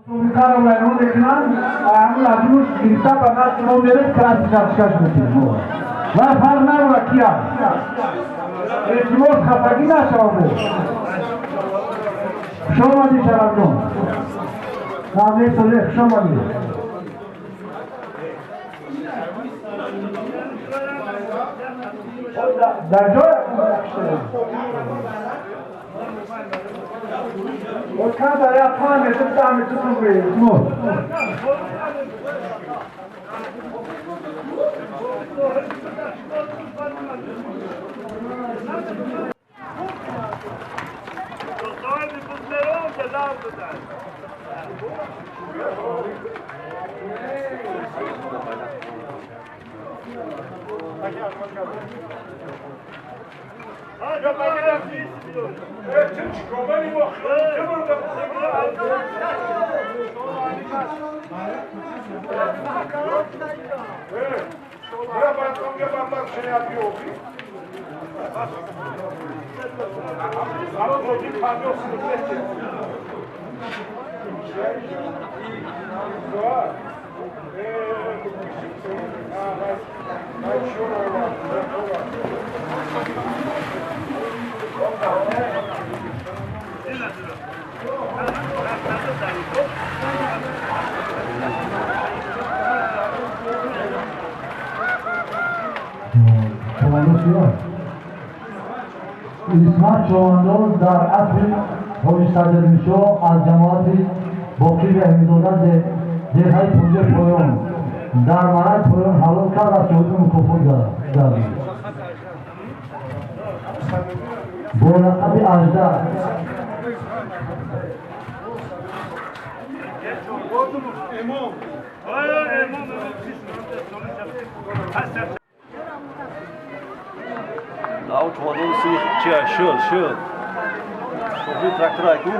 Мусобиқаро вайрон мекунанд, ҳамун лазимуш гирифта ба назди мо меред, краси дастшаш мекунем. Ва фарқ надорад ки аст. Илтимос, хафагӣ нашавад. Хуш омадӣ, Шарафҷон. Навнесоле, хуш омадӣ. Дар ҷой Камтар як 5 метр, 10 метр тун илтимос. Исмат Човандоз дар асри ҳоҷи Садриддиншоҳ аз ҷамоати Боқӣ Раҳимзода деҳаи Пунҷа поён дар марай поён ҳалол кард ва соҳиби мукофот гардид. Бо лақаби Аждар Шуд, шуд. Шофёри трактора ку?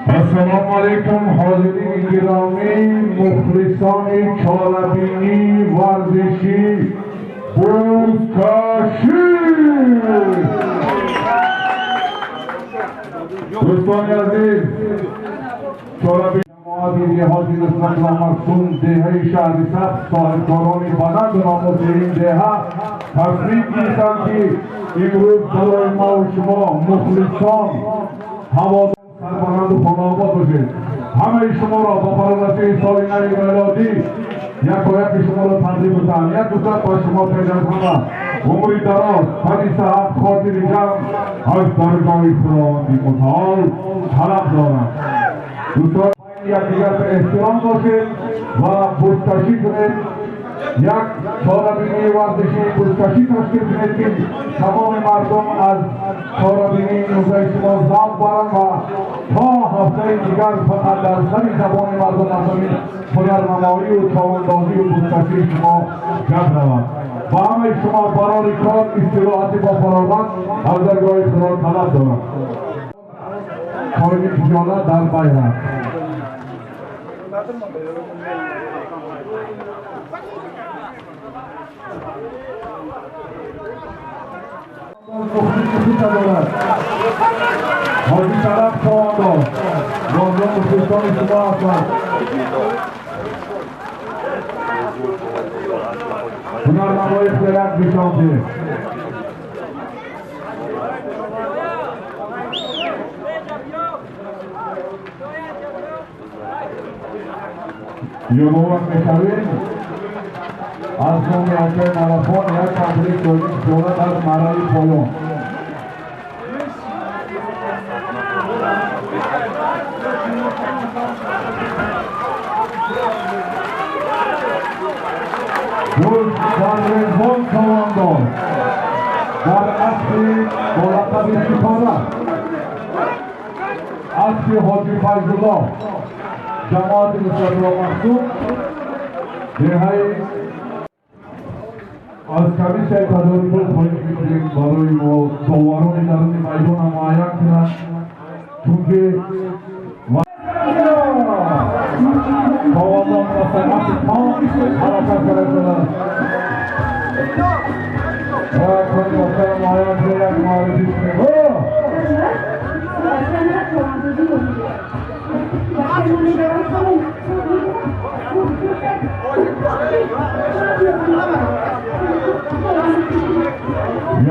Ассалому алайкум, ҳозирини гиромӣ, мухлисони чорабинии варзишӣ бузкашӣ. Дӯстони азиз, чорабини ҷамоати деҳоти Нусратулло Мақсум деҳаи шаҳри Сабз, соҳибкорони баланду номуси ин деҳа тасмим гирифтанд, ки имрӯз барои маву шумо мухлисон ҳаводор, сарбаланду хонаобод бошед. Ҳамаи шуморо бо фарорасии соли нави милодӣ якояки шуморо табрику таҳният гуфтад ба шумо пеш аз ҳама умри дароз, тани саҳат, хотири ҷамъ аз даргоҳи Худованди мутаол талаб дорам. Дӯстон, якдигар ба эҳтиром бошед ва бузкашӣ кунед. Як чорабинии варзишии бузкашӣ ташкил кунед, ки тамоми мардум аз чорабинии имрӯзаи шумо завқ баранд ва то ҳафтаи дигар фақат дар сари забони мардум аз ҳамин ҳунарнамоию човандозию бузкашии шумо гап равад. Ба ҳамаи шумо барори кор, истироҳати бо фароғат аз даргоҳи Худо талаб дорам. Соҳиби тиҷорат дар байрак. Дорад ҳоҷи Шараф Човандоз, бозо мухлисони шумо ҳастанд. Ҳунарнамои хелак нишон деҳ. Ёдовар мешавем аз номи акаи Малахон як табрик дорад аз мараи поён. Гул дар Резвон чавандоз дар аспи бо лақаби Ситора, аспи Ҳоҷи Файзуллоҳ, ҷамоати Нусратулло Махсум, деҳаи. Аз комиссияи тадорукот хоҳиш мекунем барои мо доварони даруни майдона муайян кунанд, чунки чавандоз ба суръати том ҳаракат карда шудааст. Ва комиссия муайян кунед, як муаррифӣ кунем.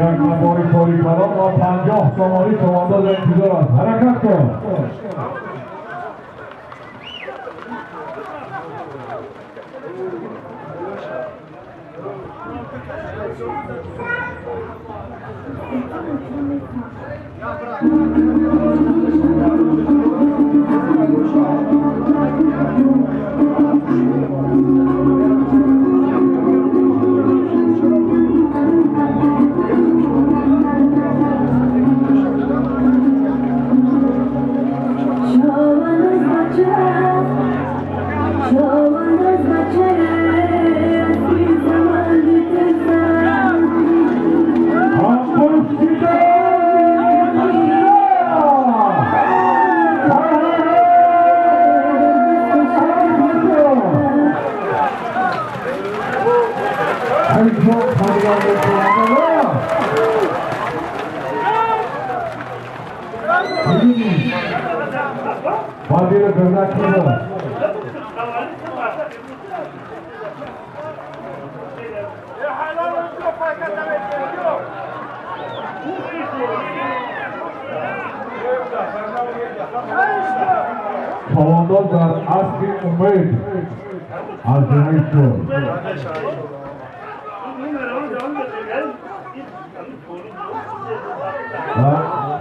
Як набори кори калон ва 50 сомонӣ чавандоз интизор аст. Ҳаракат кун. Чавандоз дар аспи Умед аз ҷониби шуд.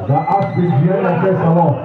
Дар аспи ҷияи акаи Салом.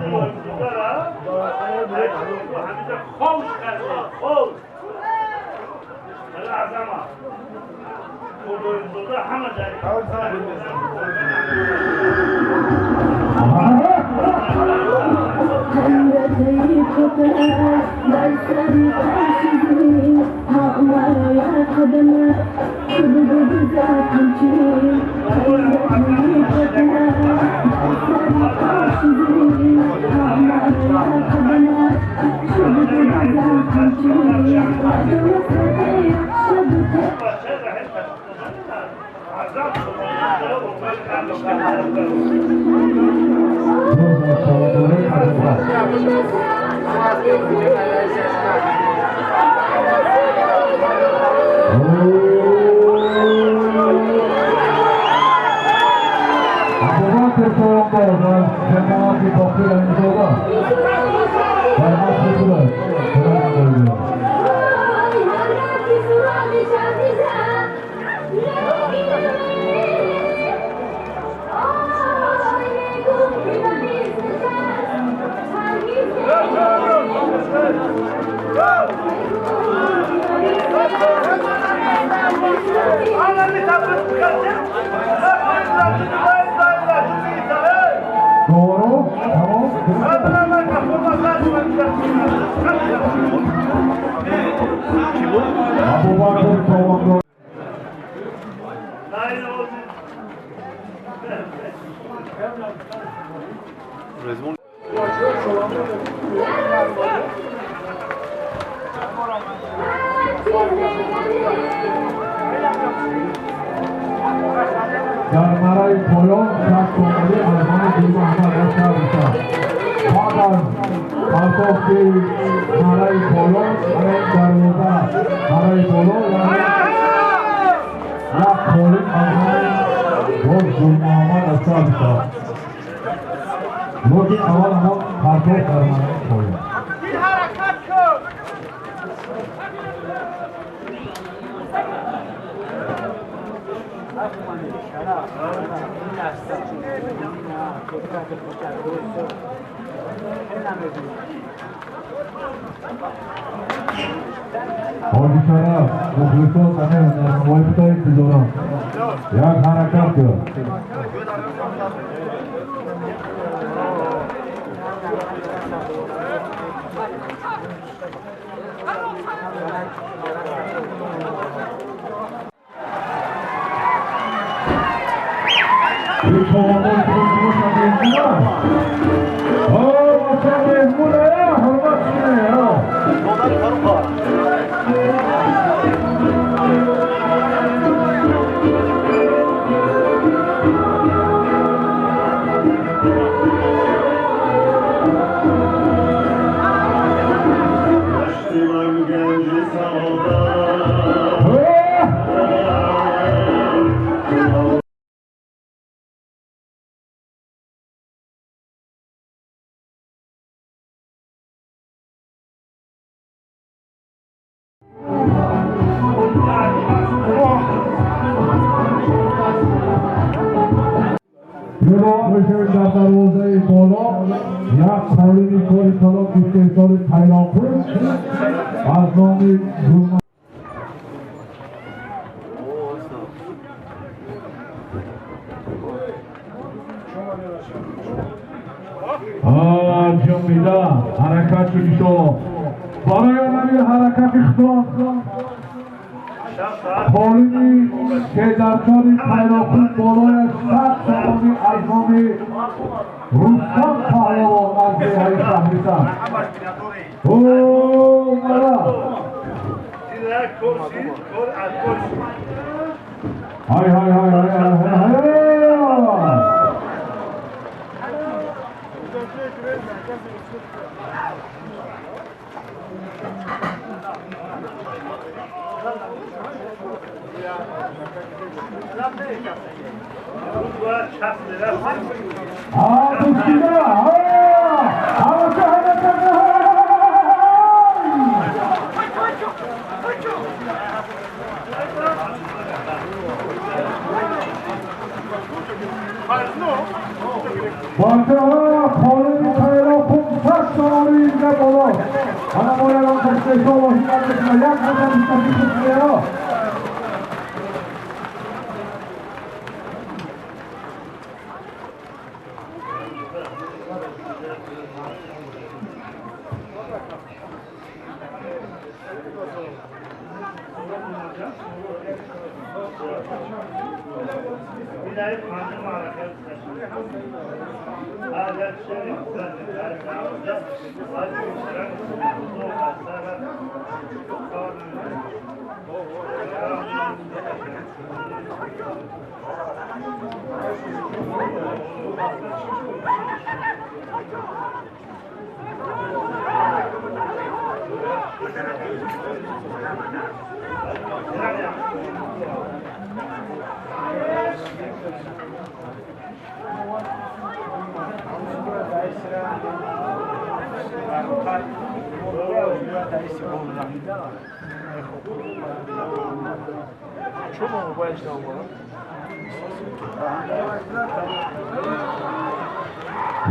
Абубакр чавандоз аз ҷамоати Боқир Аминзода дар аспи худаш. Doğru, tamam. Абубакр чавандоз. Дар мараи поён 6 сомонӣ аз номи Гулмуҳаммад аз шаҳри Шаҳр. Баъд аз партофти мараи поён, дарвоза мараи боло як қолин аз номи боз Гулмуҳаммад аз шаҳри Шаҳр. Локин аввал ҳамон партов дар марҳалаи поён. Ҳоҷи Шараф, мухлисон ҳамин ҳунарнамоӣ кута интизоранд. Як ҳаракат кун. Дар дарвозаи боло як қолини кори калон истеҳсоли тайлоқун аз номи ҷамида ҳаракат шуд. Иншоалло барои ҳамин ҳаракати худон қолини шедарчони тайлоқун болояш 100 сомонӣ аз номи Рустам Паҳлавон аз деҳаи Шаҳрисабз. Мара ҳай ҳай ҳай ҳай ҳай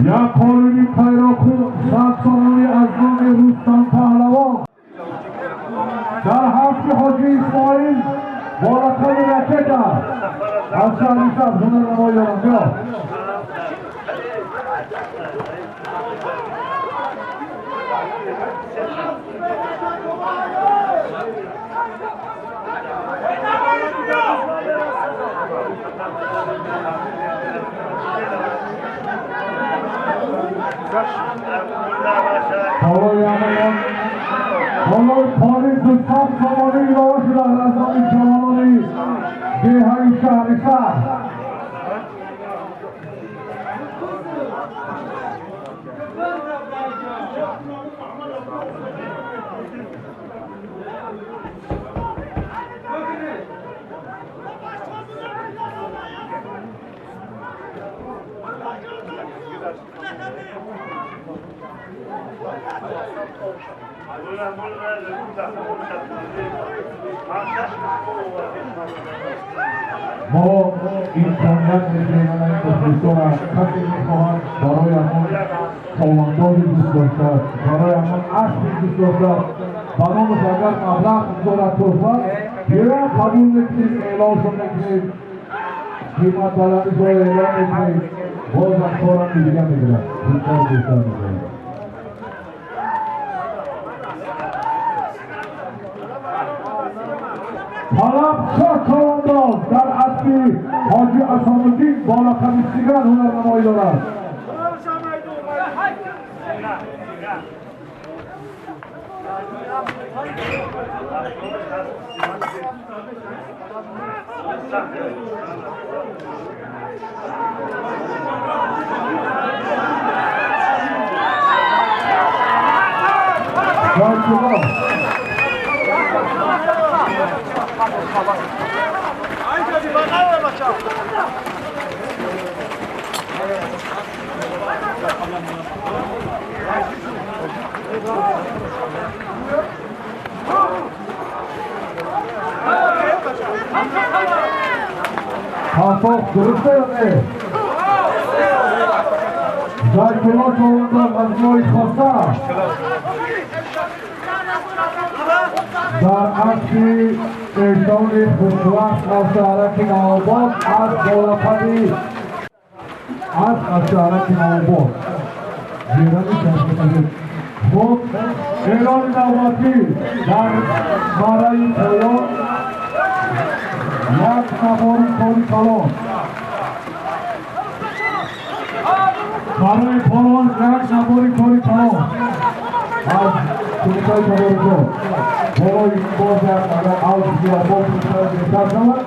Як қолини тайлоқун 100 сомонӣ аз номи Рустам Паҳлавон дар ҳафти Ҳоҷи Исмоил бо рақами ракета аз Шаҳрисабз ҳунарнамоӣ дорам. Биё بالای عملان بالای پاریس 200 سامانی илова шуданд аз номи ҷавонони деҳаи Шаҳрисабз. Мо имконият медиҳем мухлисона, касе мехоҳад барои ҳамон човандози дӯст доштааст, барои ҳамон аспи дӯст доштааст, ба номаш агар маблағ дорад туҳфа, биёяд қабул мекунем, эълоншон мекунем, қиматбаландишро эълон мекунем, бозам коранги дига мегирад, зудтару бештар мегирад. Талаб шоҳ човандоз дар аспи ҳоҷи Асомуддин бо лақаби Сиган ҳунарнамоӣ дорад. Тафоқ дуруст ё не? Зайтулло човандоз аз ҷои хоса дар аспи эшони хушвақт аз шаҳраки Навобод аз болақаби аз шаҳраки Навобод ҷерани чашмапазир. Хуб, эълони навбатӣ дар мараи поён як навори кори калон барои поён, як навори кори калон аз кумитаи таборукот болои боз агар авҷ гирад, боз беҳтар шавад,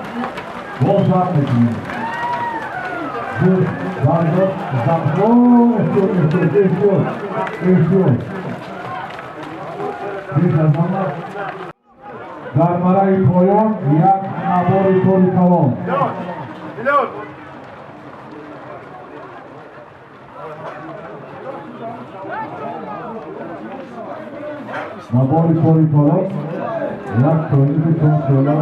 боз вақт мекунем. Эҳтиёт, эҳтиёт, эҳтиёт, эҳтиёт. Пеш аз ҳама дар мараи поён як навори кори калон. Навори кори калон як тоиби чанд сола.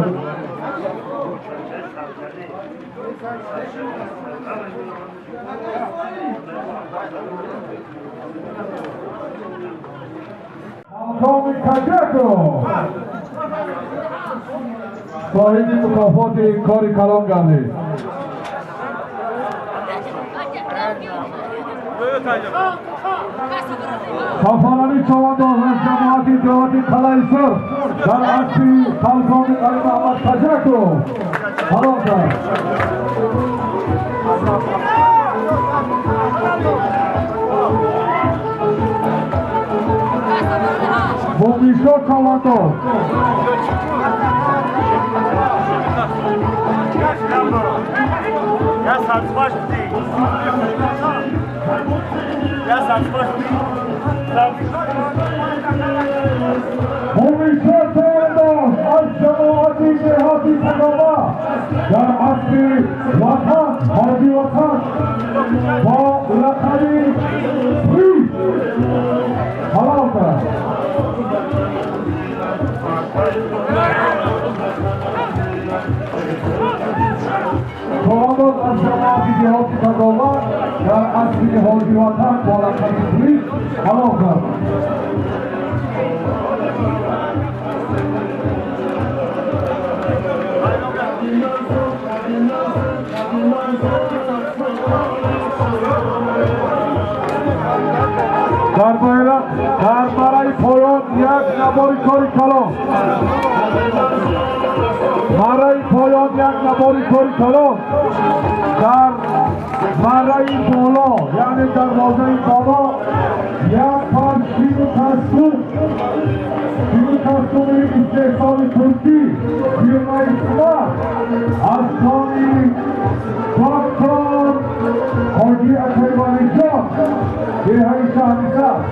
Ҳамтоми Каҷако соҳиби мукофоти кори калон гардид. Сафарали човандоз аз ҷамоати деҳоти Қалъаи Сурх дар аспи Фалкони Алимаҳмад Каҷако ҳалол кард. Мумишо човандоз Мумишо човандоз аз ҷамоати деҳоти Кудоба дар аспи Ватан ҳоҷи Ватан бо лақаби Фриз ҳалол кард. Човандоз аз ҷамоати деҳоти Кудоба дар аспи ҳоҷи Ватан бо лақаби Фриз ҳалол кард. Дар мараи поён як навори кори калон, мараи поён як навори кори калон, дар мараи боло, яъне дарвозаи боло як пар шину кастум, шину кастуми истеҳсоли туркӣ фирмаи Смарт аз сони доктор ҳоҷи Акайвалиҷон деҳаи Шаҳрисабз.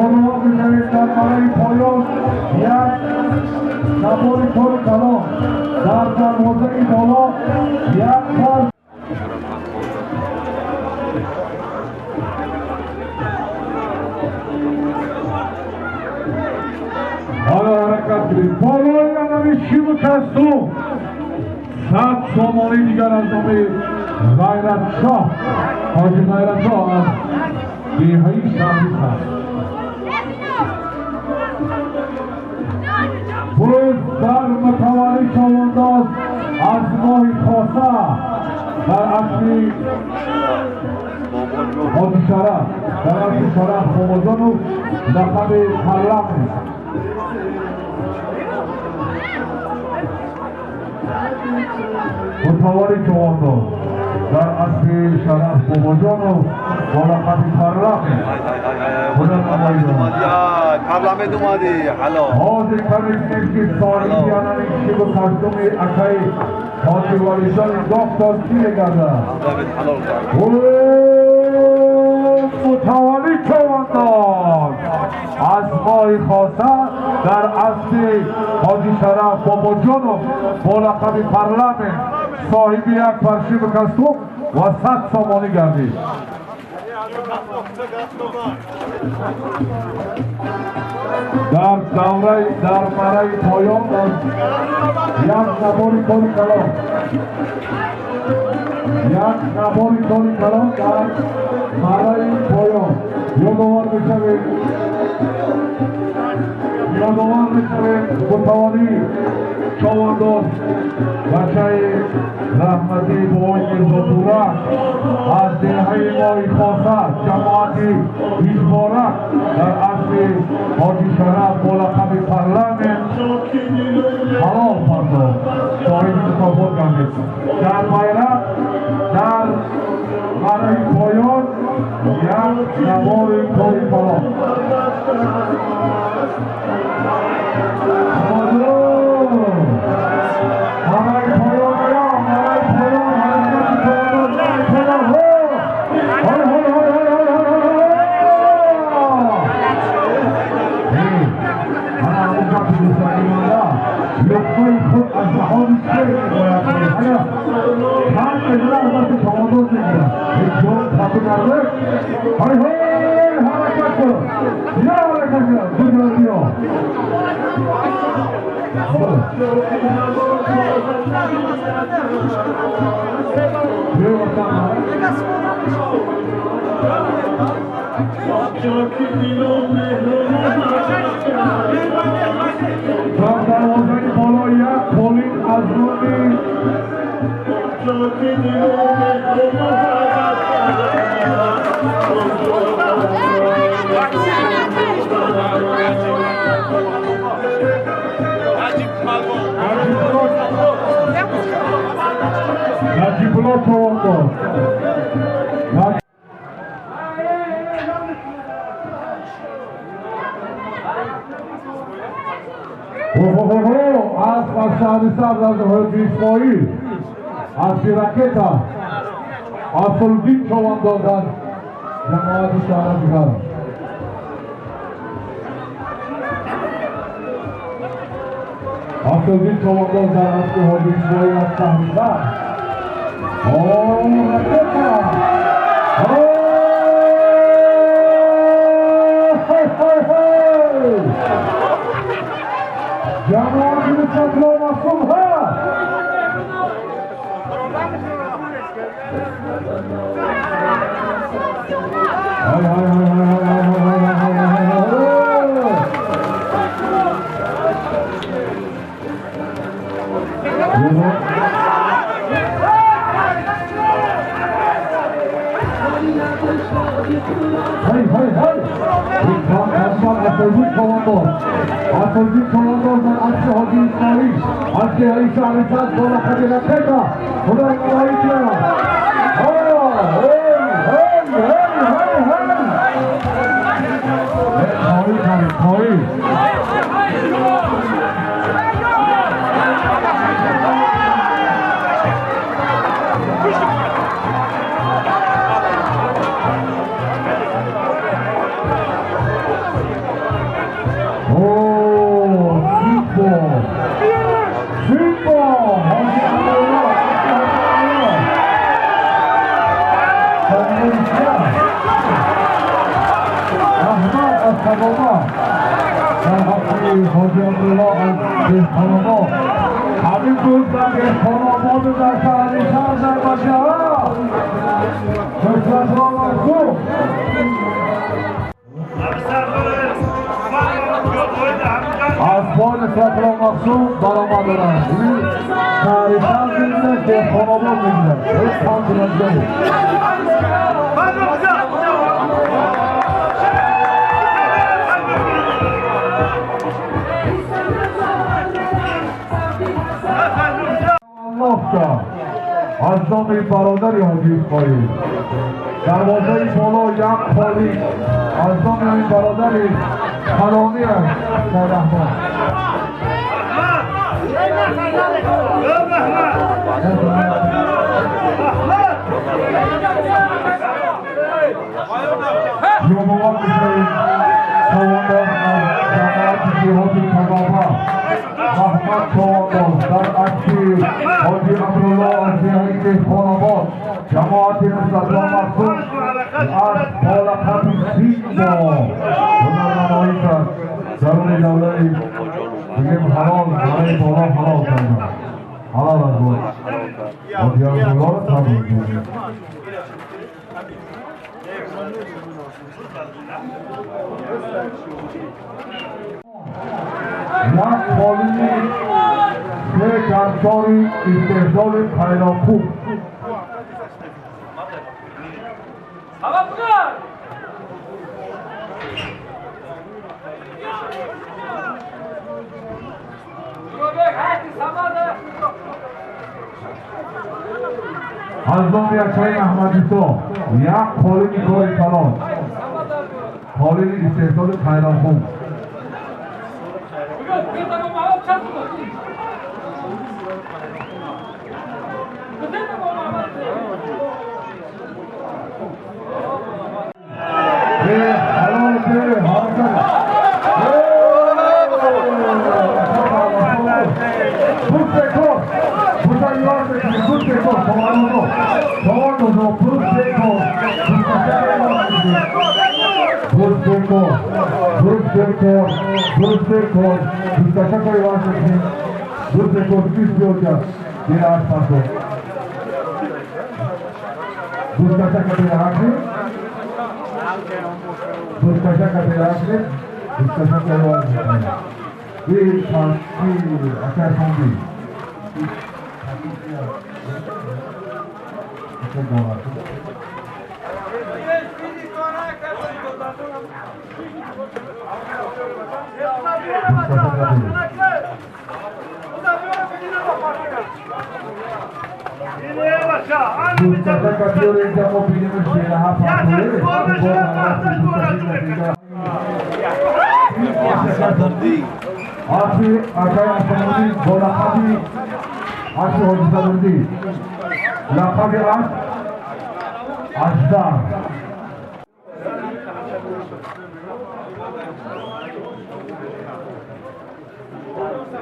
Ёдовар мешавем, дар мараи поён як навори кори калон, дар дарвозаи боло як пар. Болои анами шиву кастум 100 сомонӣ дигар аз номи Ғайратшоҳ, Ҳоҷи Ғайратшоҳ аз деҳаи шаҳри Сабз. Боз дар мутавалли чавандоз аз моҳи хоса дар асри Ҳоҷи Шараф, дар асри Шараф Бобоҷонов лақаби парламент. Мутавалли чавандоз дар асри Шараф Бобоҷонов бо лақаби парламент. Парламент омадӣ ҳало. Ҳозир камистем ки соҳиби анами шибу кастуми акаи Ҳоҷи Валиҷони доктор чӣ мегардад? Мутавалли чавандоз аз моҳи хоса дар асри Ҳоҷи Шараф Бобоҷонов бо лақаби парламент соҳиби як паршиву кастум ва 100 сомонӣ гардид. Дар давраи дар мараи поён як набори кори калон, як набори кори калон дар мараи поён. Ёдовар мешавем, ёдовар мешавем мутавалли чавандоз бачаи раҳматии бобои Мирзотурак аз деҳаи моҳи хоса ҷамоати Ижборак дар асри Ҳоҷи Шараф бо лақаби парламент ҳалол пардохт, соҳиби мукофот гардид. Дар байрақ дар мараи поён як навори кори калон. Мараи поён, мараи поён, ҳаракати чавандоз, мараи поён. Ҳой ҳой ҳой ҳой ҳой ҳой ҳой. Ана ҳамон гапи дӯстагиманда луқмаи худ аз даҳони шер мебояд. Ана чанд мезана аз дасти чавандоз мегирад. Ҳеҷ ҷон хафа карда. Ҳой ҳой ҳаракат кун. Я ҳаракат кун. Дуҷо биё. Дар дарвозаи боло як қолин аз номи Наҷибулло чавандоз. Аз шаҳри Сабз аз Ҳоҷи Исмоил аз ракета Асолиддин чавандоз аз ҷамоати шаҳри дигар. Асолиддин чавандоз дар асри Ҳоҷи Исмоил аз шаҳри Сабз. Ракета! Ҳой! Ҷамоати Нусратулло Маҳсум ҳа! Ҳай ҳай ҳай ҳай ҳай ҳай ҳай ҳай ҳай. Ҳай ҳай ҳай! Асолиддин чавандоз, Асолиддин чавандоз дар асри Ҳоҷи Исмоил аз деҳаи шаҳри Сабз бо лақаби ракета ҳунарнамоӣ кард. Ҳой ҳой ҳой ҳой ҳой! Хоҳӣ кард, хоҳӣ. Ahmad از Saboma در حاجی عبدالله از دهقان‌آباد همین بود در دهقان‌آباد در شهر شهر در بچه‌ها نصرت‌الله مقصود از پای نصرت‌الله مقصود برآمد دارند. شهر شهر می‌گیرند، دهقان‌آباد می‌گیرند. هیچ کام کننده از نام برادر حاجی اسماعیل دروازه بالا یک خالی از نام این برادر کلانی است رحمان. یادآور می‌شویم چوانداز از جماعت دهات کبابه محمد چوانداز در عکس حاجی عبدالله از دهه دهقان‌آباد جماعت نصرت‌الله مقصود از بالقب سین با هنرنمایی کرد. درون دوله بگیم حلال برای بالا حلال کردن حلال از بود حاجی عبدالله را تبریک می‌گوییم. یک خالی سه گرچاری استحصال پیلاکوب از نام یکشای احمدیسا یک خالی کار کلان خالی استحصال پیلاکوب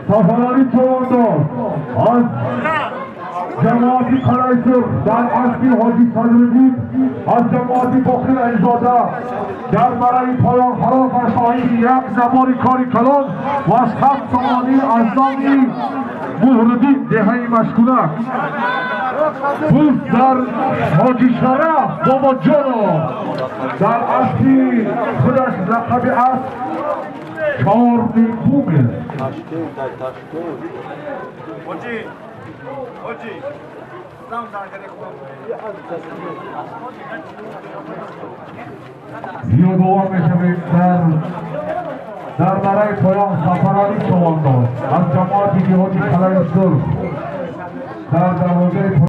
سفرانی چوانداز از جماعتی قلعه در اسبی حاجی صدرالدین از جماعتی باقر علیزاده در برای پایان خلاف و صاحب یک زبان کاری کلان و از 7 سامانی از نام مهردین دهه مشکولک بود در حاجی شرف بابا جانا در اسبی خودش لقب اسب چارلی بومه. یادآور میشویم در برای پایان سفرعلی چوانداز از جماعت دهات قلعه سرخ در دروازه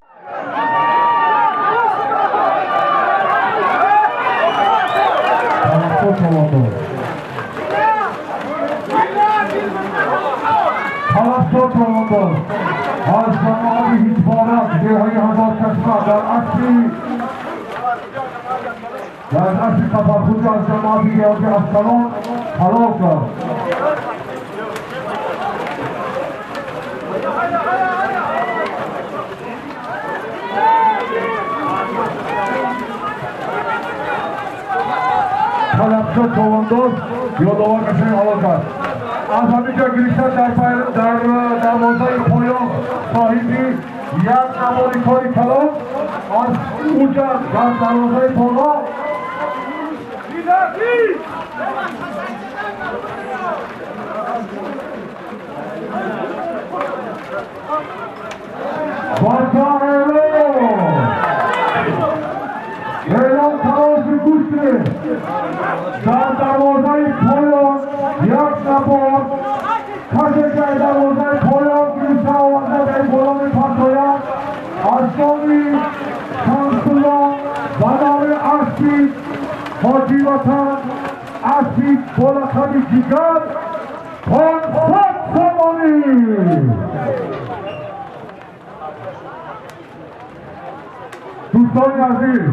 چوانداز از جماعت هیچ دهه هزار چشمه در اصلی سفرخوزی از جماعت دهات افسلان حلال کرد. طلبشد چوانداز یادآور میشویم حلال کرد. Аз ҳаминҷо гирифта дар дарвозаи поён соҳиби як навори кори калон, аз уҷа дар дарвозаи боло бача эълон талоши гӯш кунед. Дар дарвозаи поён як набор касе ки аз дарвозаи поён гирифта оварда дар боло мепартояд, аз номи Шамсулло ба номи аспи Ҳоҷи Ватан, аспи бо лақаби Ҷигар, 500 сомонӣ. Дӯстони азиз,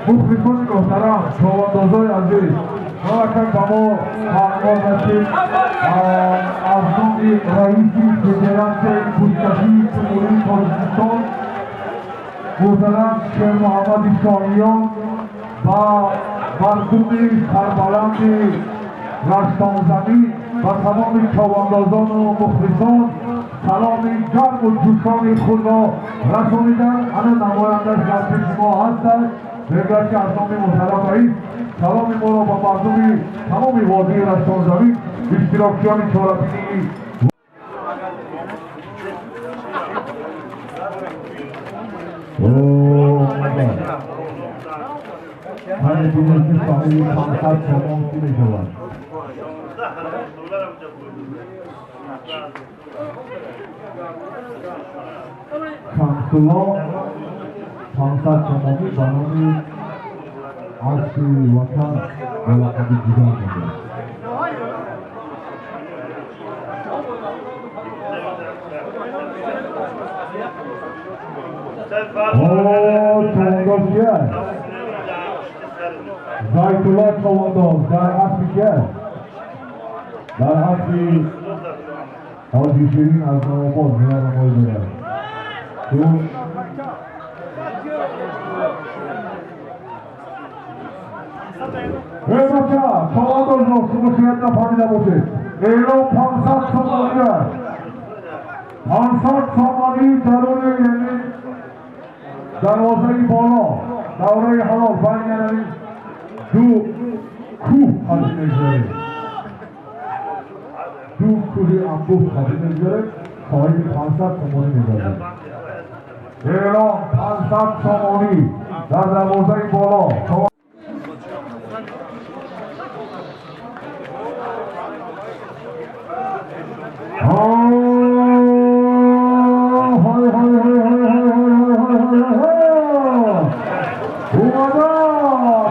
мухлисони муҳтарам, човандозои азиз, ҳаракат ба мо маълумот расид аз номи раиси Федератсияи гӯшткашии Ҷумҳурии Тоҷикистон муҳтарам Шермуҳаммади Шоҳиён ба мардуми сарбаланди Раштонзамин ва тамоми човандозону мухлисон саломи гарму ҷӯшони худро расониданд. Ана намояндаш дар пеши мо ҳастанд. Мегӯяд ки аз номи муҳтарам раис саломи моро ба мардуми тамоми водии Раштонзамин, иштирокчиёни чорабинии ҳамин бинед ки соҳиби 500 сомон кӣ мешавад. Шамсулло 500 сомонӣ ба номи аспи Ватан ба лақаби Ҷигар мегӯяд. Човандоз кист? Зайтулло човандоз дар аспи кист? Дар аспи Ҳоҷи Ширин аз Навобод ҳунарнамоӣ дорад. Эй бача, човандозро шумо шояд нафаҳмида бошед. Эълон 500 сомонӣ аст. 500 сомонӣ даруни яъне дарвозаи боло, давраи ҳалол байни ҳамин ду кӯҳ қадим мегузарем. Ду кӯҳи анбӯҳ қадим мегузарем, соҳиби 500 сомонӣ мегардад. Эълон 500 сомонӣ дар дарвозаи боло. Омада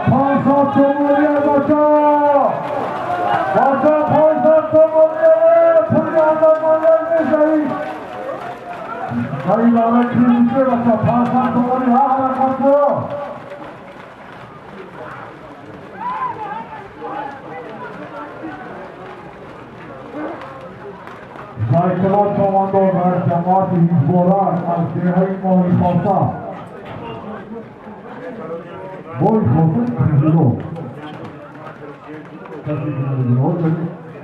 500 сомонӣ бача, бача 500 сомонӣ пули андамонда мешавӣ. Дар ин лаҳза чӣ мешавад бача? 500 сомонӣ ҳа, ҳаракат кун. Зайтулло човандоз аз ҷамоати Ҳизборак аз деҳаи Моҳихоса. Моҳихоса Қизило. Касе ки намедонад,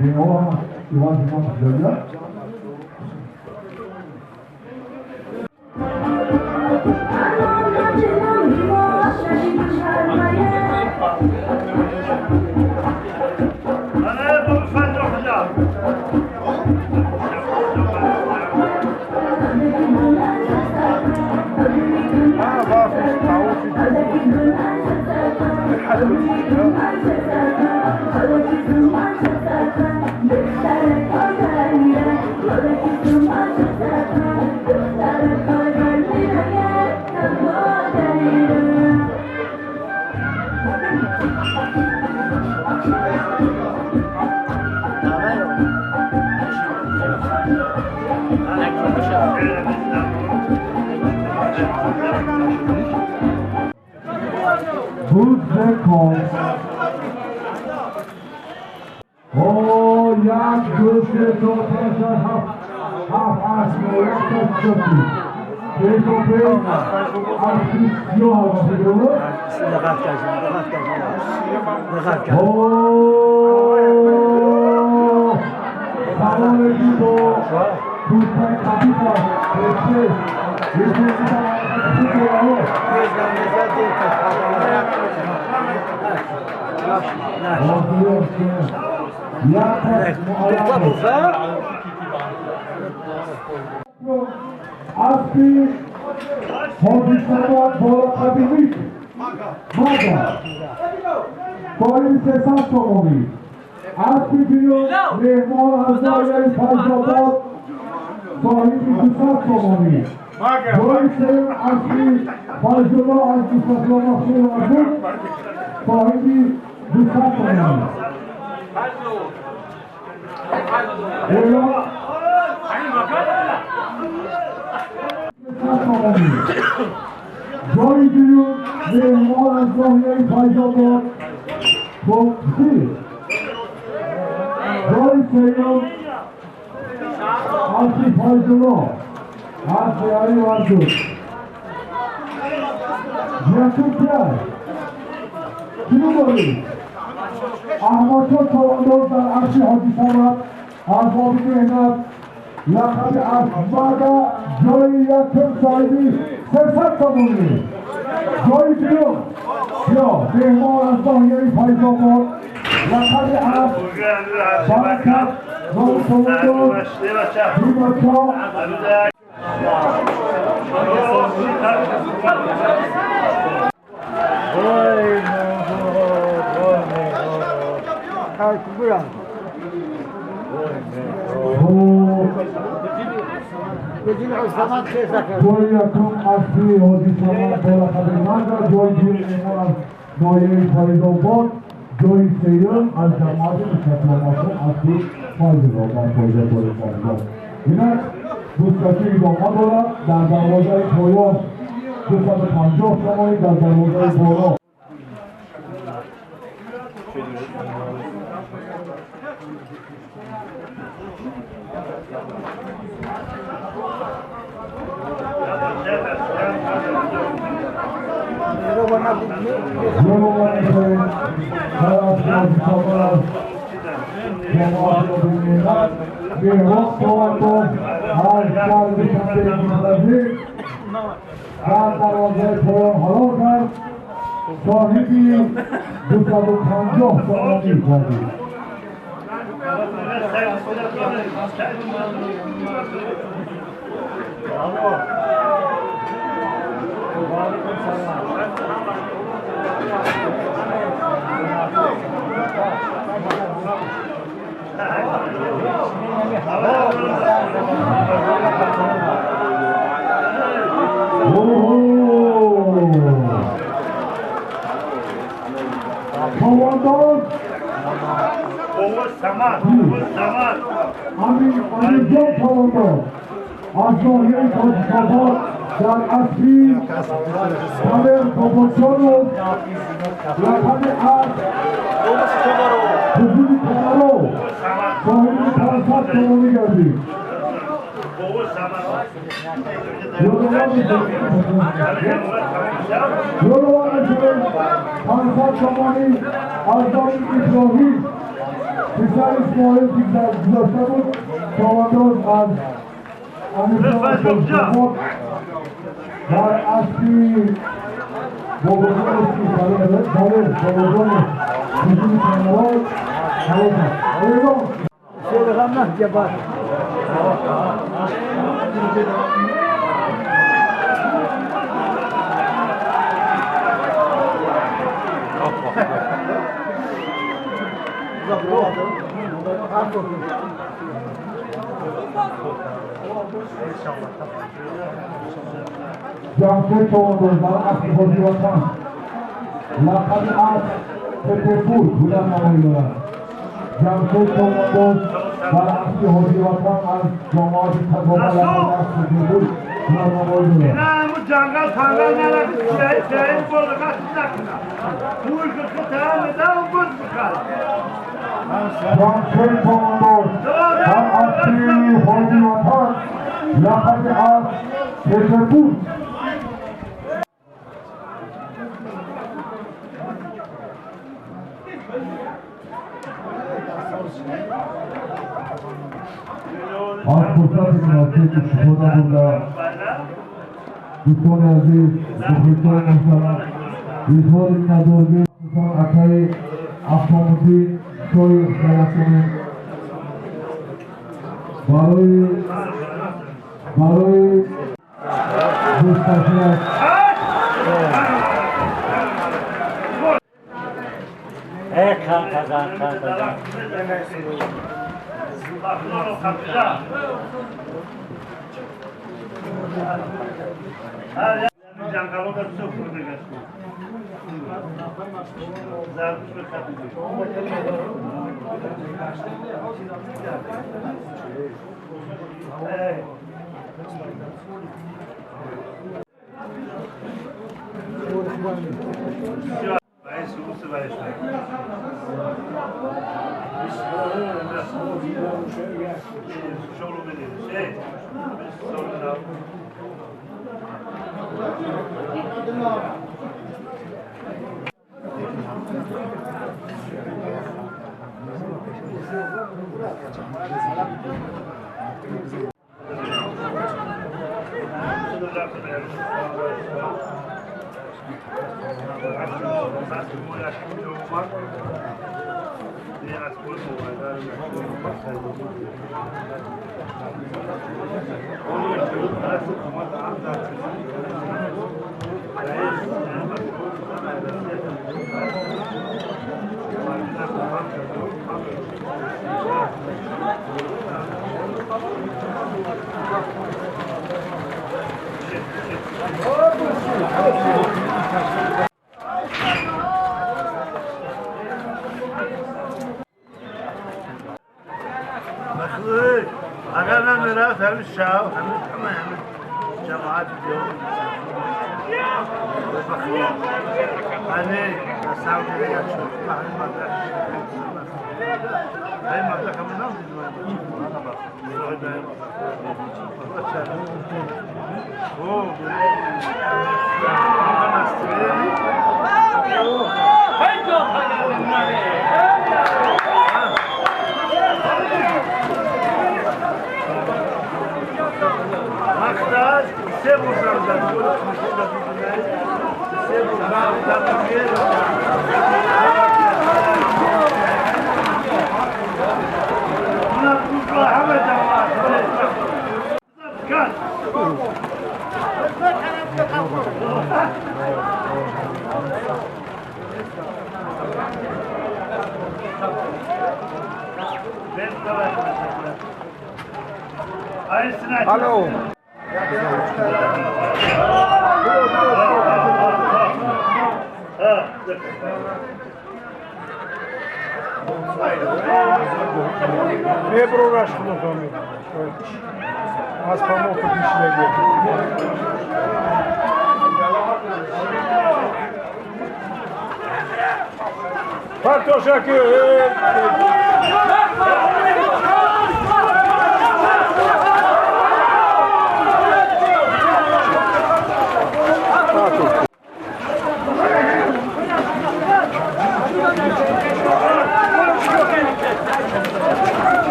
деҳаҳо ҳама иваз ном шудагианд. Буд кун. О, як, ду, се, чор, панҷ, шаш, ҳафт, ҳафт, ҳашт, нӯ, як, шаш, чор, пеш о пеш, аспи сиёҳ фигура. دقت کردم، دقت کردم، دقت کردم. О, Чорабӣ бо дӯстаи қадимаш пешкеш Аспи Ҳоҷи Самад бо лақаби Мик Мага соҳиби 300 сомонӣ. Аспи дуюм меҳмон аз ноҳияи Файзобод соҳиби 200 сомонӣ. Ҷои сеюм аспи Файзулло аз Нусратулло Махсум Варзуқ соҳиби 200 сомонӣ. Эълон 300 сомонӣ. Ҷои дуюм меҳмон аз ноҳияи Файзобод Бокси. Ҷои сеюм аспи Файзулло аз деҳаи Варзуқ. Якум кияй? Кину дорӣ? Аҳмадшоҳ Чавандоз дар аспи Ҳоҷи Самад аз боби меҳнат лақаби асп Мага ҷои якум соҳиби 300 сомонӣ. Ҷои дуюм ё меҳмон аз ноҳияи Файзобод лақаби асп Баракат номи чавандоз Димачо. Вой мегород, вой мегород. Хай кубурам. Вой мегород. Ҷои якум аспи Ҳоҷи Самад бо лақаби Мага, ҷои дуюм меҳмон аз ноҳияи Файзобод, ҷои сеюм аз ҷамоати Нусратулло Махсум аспи Файзулло дар фоида ворид гардиданд. Инак густкашӣ идома дорад. Дар дарвозаи поён 250 сомонӣ, дар дарвозаи боло ёдовар мешавем, дар аспи Ҳоҷи Самад аз ҷамоати Оби Меҳнат Меҳрон Чавандоз аз шаҳри Душанбеи Мухласӣ дар дарвозаи поён ҳалол кард, соҳиби 250 сомонӣ гардид. Оҳо! Чавандоз Амирҷон Чавандоз аз ноҳияи Тоҷикобод дар аспи Самер Бобоҷонов лақаби асп Ҳузури Комаров соҳиби 500 сомонӣ гардид. Ёдовар мешавем, 500 сомонӣ аз номи Иброҳим писари Исмоил ки гузашта буд, чавандоз аз Амирҷон Тоҷикобод дар аспи Бобоҷонов ки Далер Бобоҷонов Ҳузури Комаров ҳалол кард. Эълон. Шерғамна ҷабар. Ҷамшед Чавандоз дар аспи Ҳоҷи Ватан лақаби асп Петербург ҳунарнамоӣ дорад. Ҷамшед Чавандоз дар аспи Ҳоҷи Ватан аз ҷамоати Тагоба лақаби асп Петербург ҳунарнамоӣ дорад. Ҷангал пангал нарад, сиёҳи болиға накунад. Пул китам буз бихар. Ҷамшед Чавандоз дар аспи Ҳоҷи Ватан лақаби асп Петербург. Аз фурсати муносиб истифода бурда, дӯстони азиз, мухлисони муҳтарам, изҳори миннатдорӣ хусусан акаи Афғонуддин Шоир мерасонем барои дӯсташиаш. Алло. Аз помог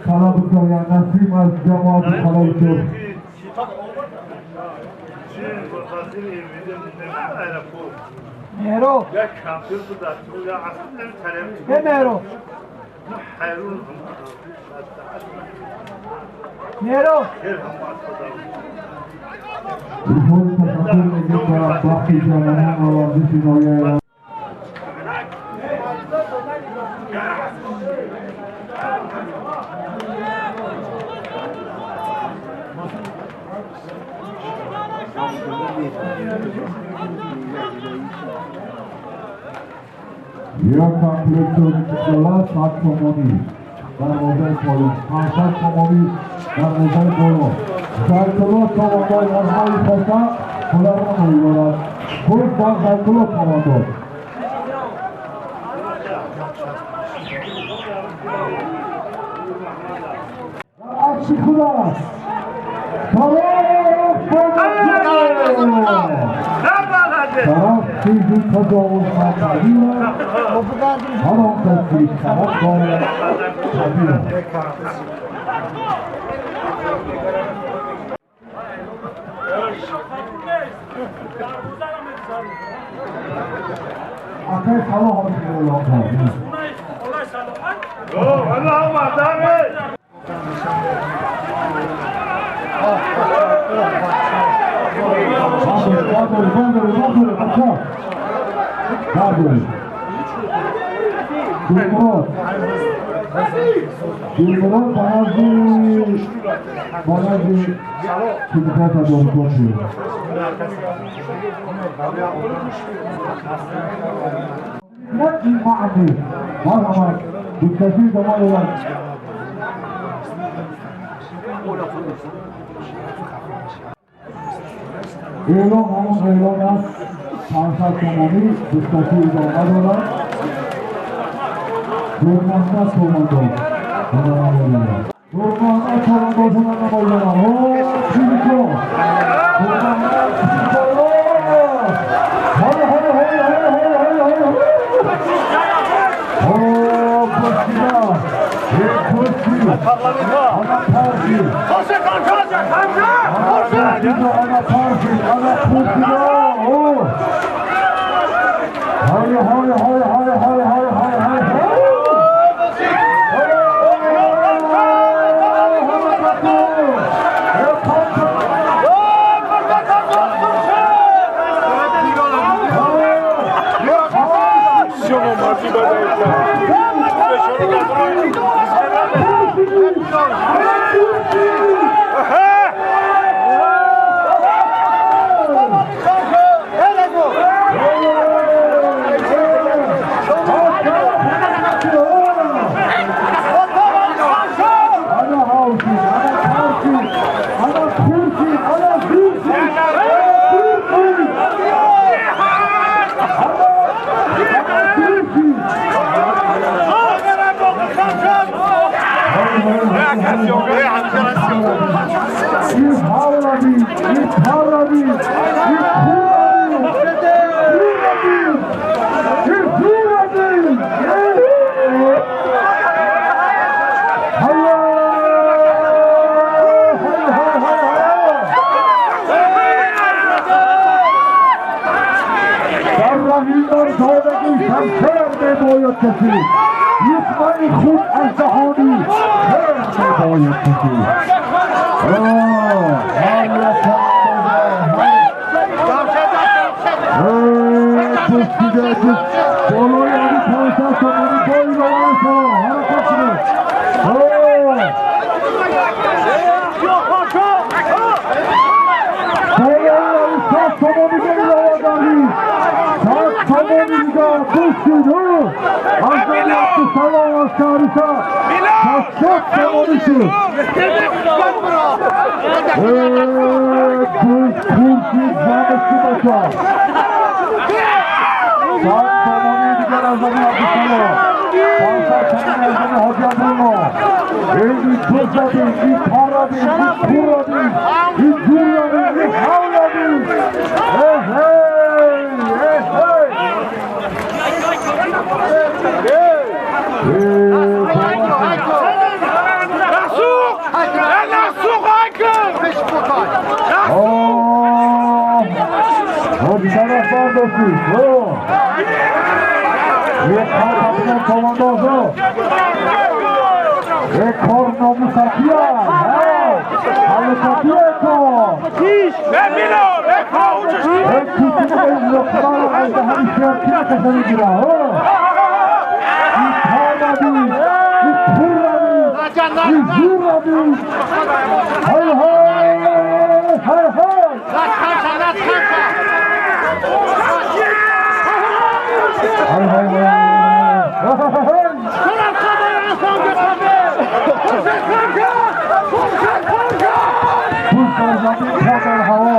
Салаб Насим аз ҷамоати Халолчур. Меҳро. Меҳро. Меҳро. Ташаккур мегӯем ба бахти ҷавонон ва варзиши ноҳияи. Як комплект тола 100 сомонӣ дарвозаи поён, 500 сомонӣ дарвозаи боло. Зайтулло Сомондод аз ҳайи хоса ҳунарманд дорад. Худ бар Зайтулло Сомондод. Дар акси худ аст. Тараф чизи таҷовузнапазир аст, ҳар он кас ки шараф дорад қабил аст. Акай Салоҳ эълон кард. Гулмурод ба назди кумитата доркор шуд. Ин маъни марҳамат дуккаси замон дорад. Эълон ҳамон эълон аст. 500 сомонӣ дуккаси идома дорад. Гулмуҳаммад Сомондод Гулмуҳаммад Сомондод ҳунарнамоӣ дорад. Чизико Гулмуҳаммад Чизико. Ҳоли ҳоли ҳоли ҳоли ҳоли ҳоли ҳоли. Кушида куши ана парши ана парши ана кушида. Ҳоли ҳоли ҳоли ҳоли ҳоли ҳоли ҳоли ҳоли. пурсид. Як кор чавандозо. Як кор номусакия. Ҳалукакия кор. Як кӯчаи луқман аз даҳани шеркина каша мегирад. Ҳай ҳай ҳай ҳай! Ҳай ҳай ҳай! Пул дар ҳаво.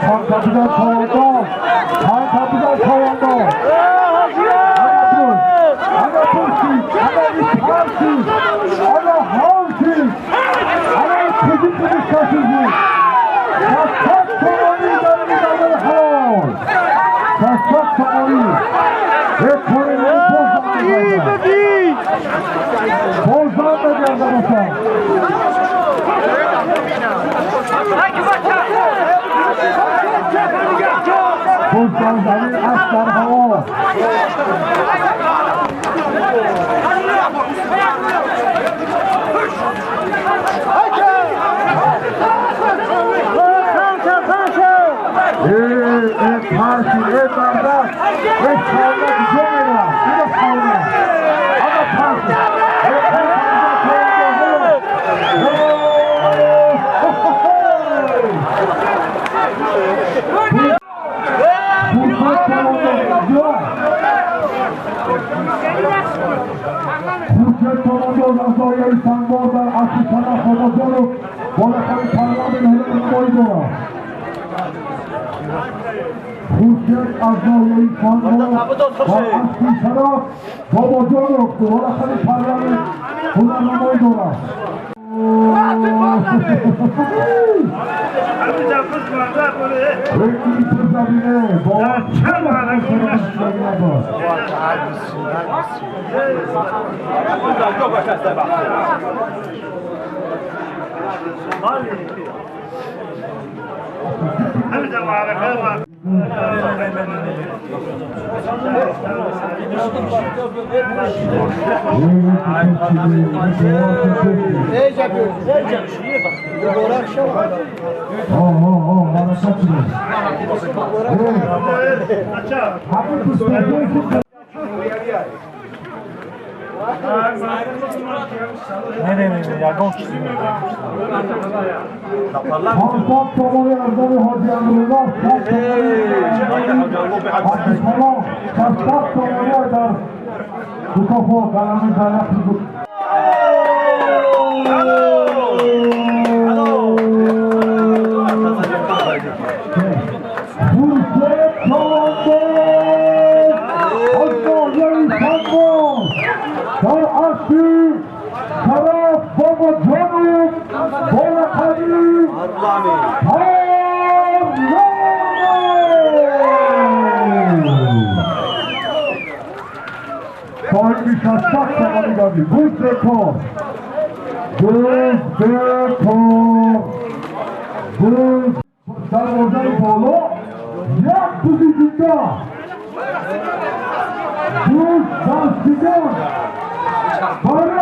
Хан капитан чавандоз, хан капитан чавандоз. Ана пурсид, ана итарсид, ана ҳавсид, ана куди кашидид. 600 сомонӣ дар мидони ҳалол. 600 сомонӣ. Як кори бозам мегардад бошад. Боз дар замин аст дар ҳаво. Эй парши, эй мардак, эй чавна куҷо меравад? Ина чавна. Ана парши. Хуршед чавандоз аз ноҳияи Сангвор дар асли шараф Бобоҷонов бо лақаби парламент ҳунарнамоӣ дорад. Хуршед аз ноҳияи Сангвор дар асли шараф Бобоҷонов бо лақаби парламент ҳунарнамоӣ дорад. Не, ягон чизи 500 сомонӣ аз номи Ҳоҷи Амруллоҳ, 600 сомонӣ дар мукофот дар ҳамин дар Хуршед чавандоз аз ноҳияи Сангвор дар асли шараф Бобоҷонов бо лақаби парламент. Соҳиби 600 сомонӣ гардид. Буз бекор, буз бекор, буз дарвозаи боло як бузи зинда, буз дастидон барои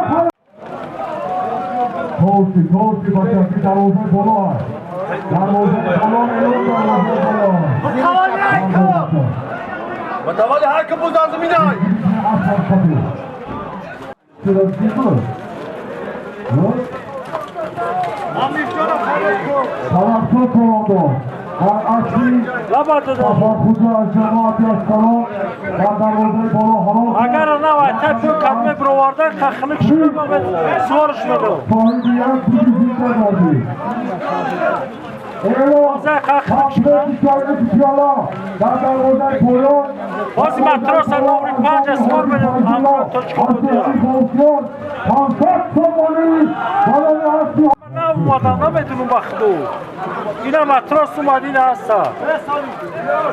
Толси, толси бача, ки дарвозаи боло аст. Дарвозаи боло меёд, дарвозаи боло. متوالي هر که بود از زمین های. توسط چوانداز در اصلی سفرخوزه از جماعت اشکالان در دروازه بالا حلال. Агар навай тапи кадме бироварда хахлик шуда суворш медод. Соҳиби як бузи зинда гардид. Дар дарвозаи поён бози матроса номри 5 сувор медод. Амро точка буд. 500 сомонӣ барои асли наомадам, намедунум ба худу. Ина матрос омад, ина ҳаста.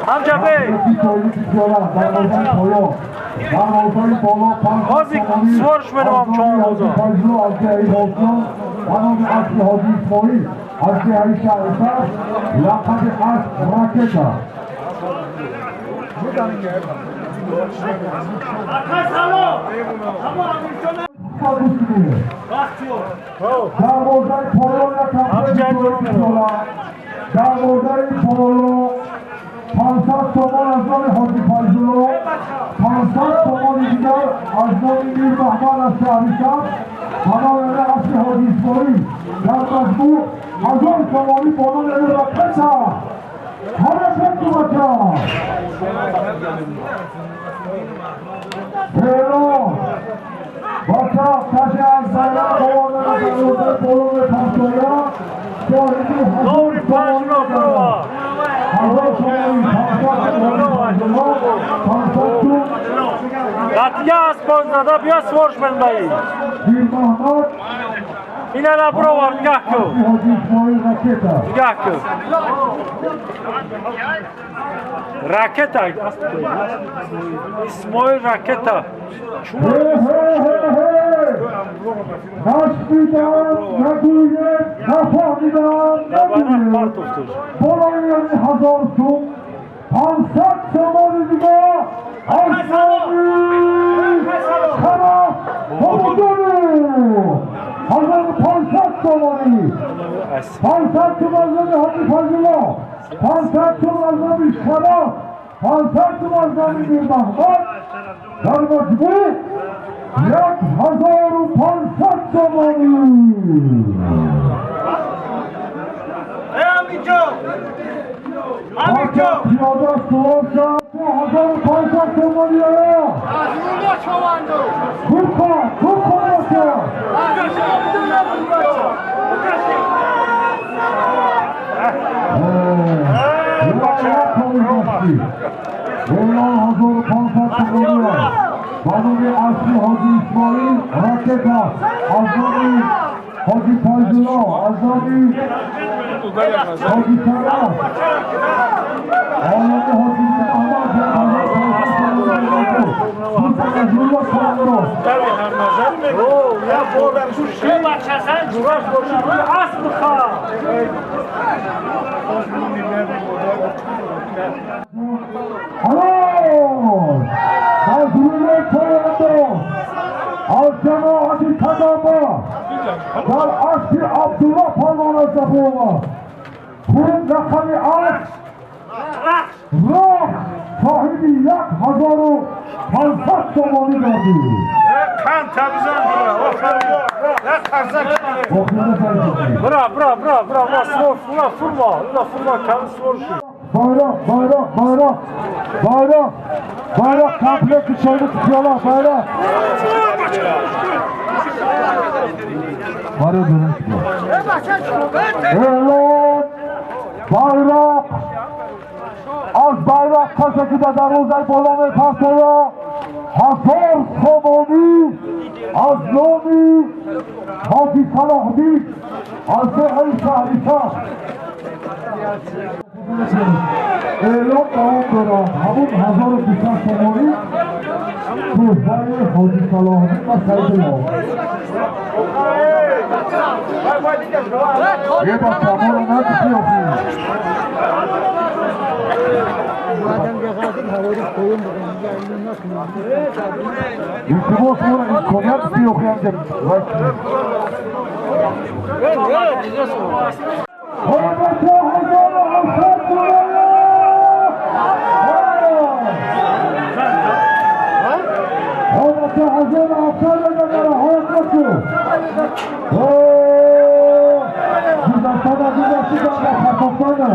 Ҳамҷабе. Ҳозир суворш менамам чавандоза. Ба номи асли Ҳоҷи Исмоил. از деҳаи Шаҳрисабз лақаби асп Ракета. Дарвозаи поло як дарвозаи поло 500 сомон аз номи Ҳоҷи Файзулло, 500 сомони дигар аз номи Мирмаҳмад аз Шаҳрисабз ба номи аспи Ҳоҷи Исмоил. Дар маҷмӯъ 1000 сомонӣ бо номи Ракета. Ҳаракат кумака! Эълон! Бача, касе аз байрақ оварда дарвозаи поло мепартояд, соҳиби 1000 сомонӣ мегардад. 1000 сомонӣ, 500 сомонӣ, 500 сум. Қатъия аспон зада бия сворш менбаи. Мирмаҳмад Ина набровар, нигоҳ кун. Ҳоҷи Исмоил Ракета. Нигоҳ кун. Ракета. Исмоил Ракета. Нашнидам, нагӯем, нафаҳмидам, нагӯем. Болои 1000 сум, 500 сомони дигар аз номи Шараф Бобоҷонов. 1500 сомонӣ, 500 сум аз номи Ҳоҷи Файзулло, 500 сум аз номи Шараф, 500 сум аз номи Мирмаҳмад. Дар маҷмӯъ 1500 сомонӣ. Пиёда сувор шав, 2500 сомонӣ. Куркон, куркон бача. Эълон 1500 сомонӣ ба номи аспи Ҳоҷи Исмоил Ракета, аз номи Ҳоҷи Файзулло, аз номи Ҳоҷи Шараф, олами Ҳоҷи Аҳмад. از جماعت تدابا در اسب عبدالله پالوان از دفاع خون رقم اسب راه صاحب 1500 سомонӣ گردید. Бра, бра, бра, бра, бра, свор, бра, фурма, бра, фурма, кам свор шуд. Bayrak, bayrak, bayrak, bayrak, bayrak, komplekt içeri tutuyorlar, bayrak. Var Elan, bayrak, az bayrak kaseti de darvozay bola mepartoya, 1000 somoni аз номи Ҳоҷи Салоҳиддин аз деҳаи Шаҳрисабз. Эълон давом дорад. Ҳамун 1200 сомонӣ тӯҳфаи Ҳоҷи Салоҳиддин ва Саидулло. Е бача, моро надиди охир. Илтимос, моро имконият диҳ охир анҷа. Ҳурматli 1700 сомонӣ. Ҳурматli 1700 дагара ҳурматli. Гузаштана, гузаштана, хатофтана.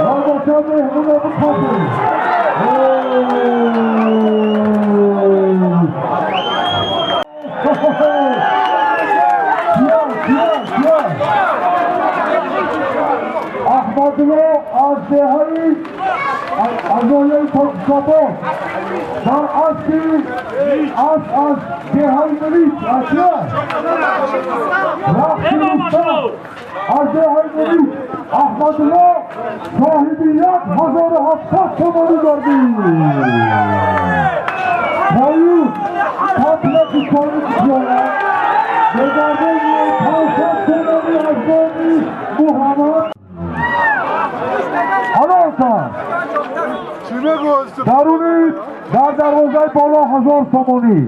Ҳурматli меҳмона бихобед. Аҳмадулло аз деҳаи аз ноҳияи Торксобод дар аспи аз деҳаи Мулик асия Рахши Рустам аз деҳаи Мулик Аҳмадулло Соҳиби 1700 сомонӣ гардид. Поюз комплексӣ киёна бегардони 500 сомонӣ аз номи Муҳаммад. Ҳалолтан даруни дар дарвозаи боло 1000 сомонӣ,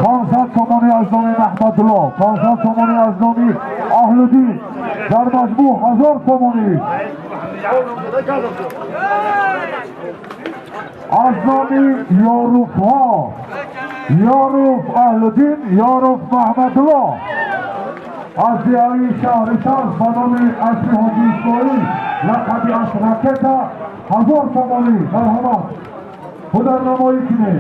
500 сомонӣ аз номи Маҳмадулло, 500 сомонӣ аз номи Аҳлуддин, дар маҷмӯъ 1000 сомонӣ аз номи Ёруфҳо, Ёруф Аҳлуддин, Ёруф Маҳмадулло аз деҳаи шаҳри Сабз ба номи Аспи Ҳоҷи Исмоил лақаби Асп Ракета 1000 сомонӣ. Марҳамат, ҳунарнамоӣ кунед.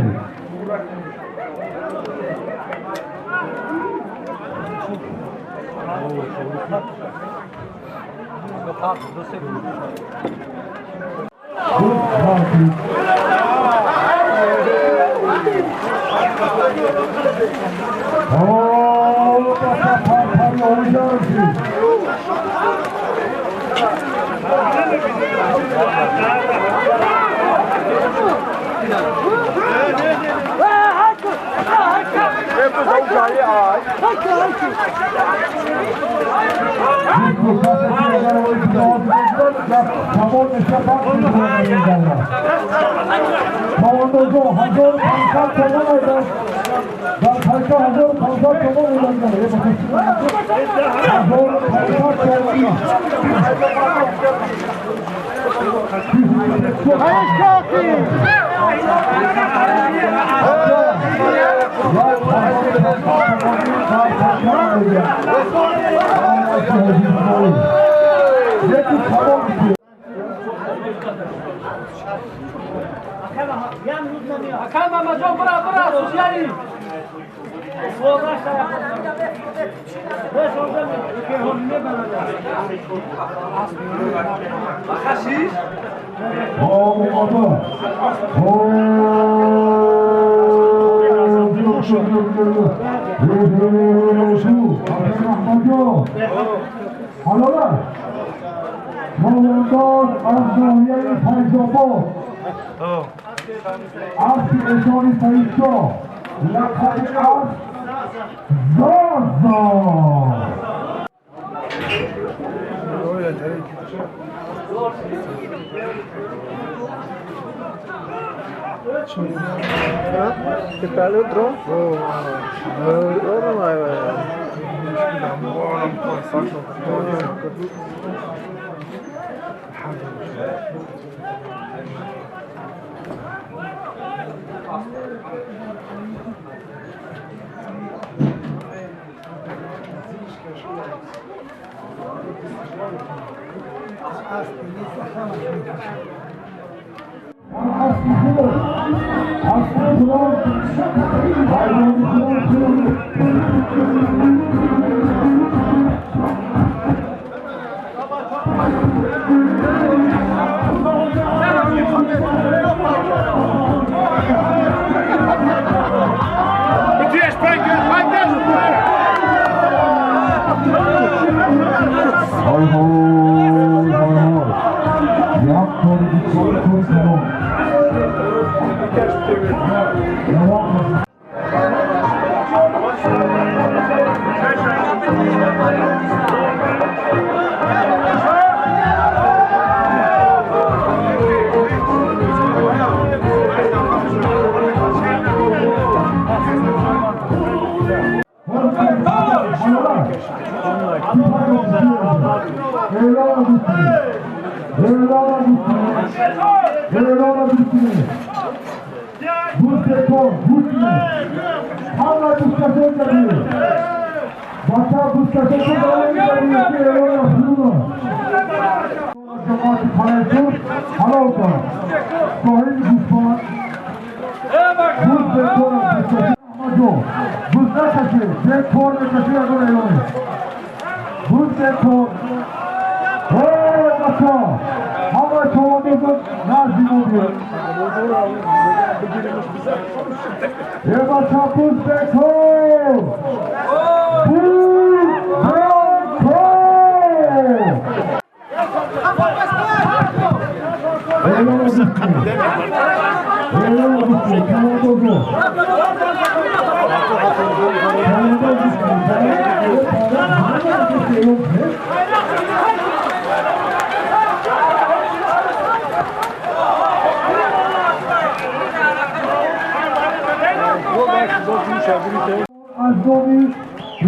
Аз номи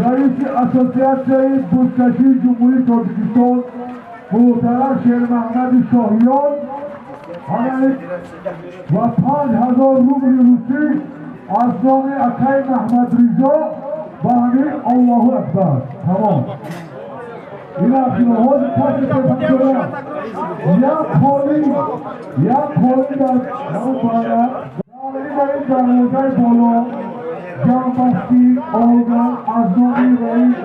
раиси Ассотсиатсияи бузкашии Ҷумҳурии Тоҷикистон муҳтарам Шермаҳмади Шоҳиён ва 5000 рубли русӣ аз номи акаи Маҳмадризо ба ҳамин. Аллоҳу акбар, тамом. Ин касе як холи, як холи дар дар ин дарвозаи боло ҷамъбастӣ олдан аз номи раиси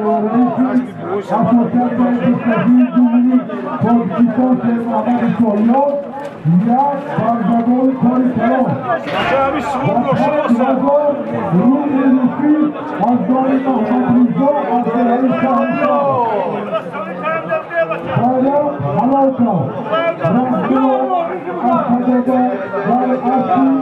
Ассотсиатсияи бузкашии Ҷумҳурии Тоҷикистон Шермаҳмади Шоҳиён як барзагови кори калон ва 5000 рубли русӣ аз номи Маҳмадризо аз раиси шаҳр. Bayram halal kal. Rahmetullah Ahmadova ve Aslı.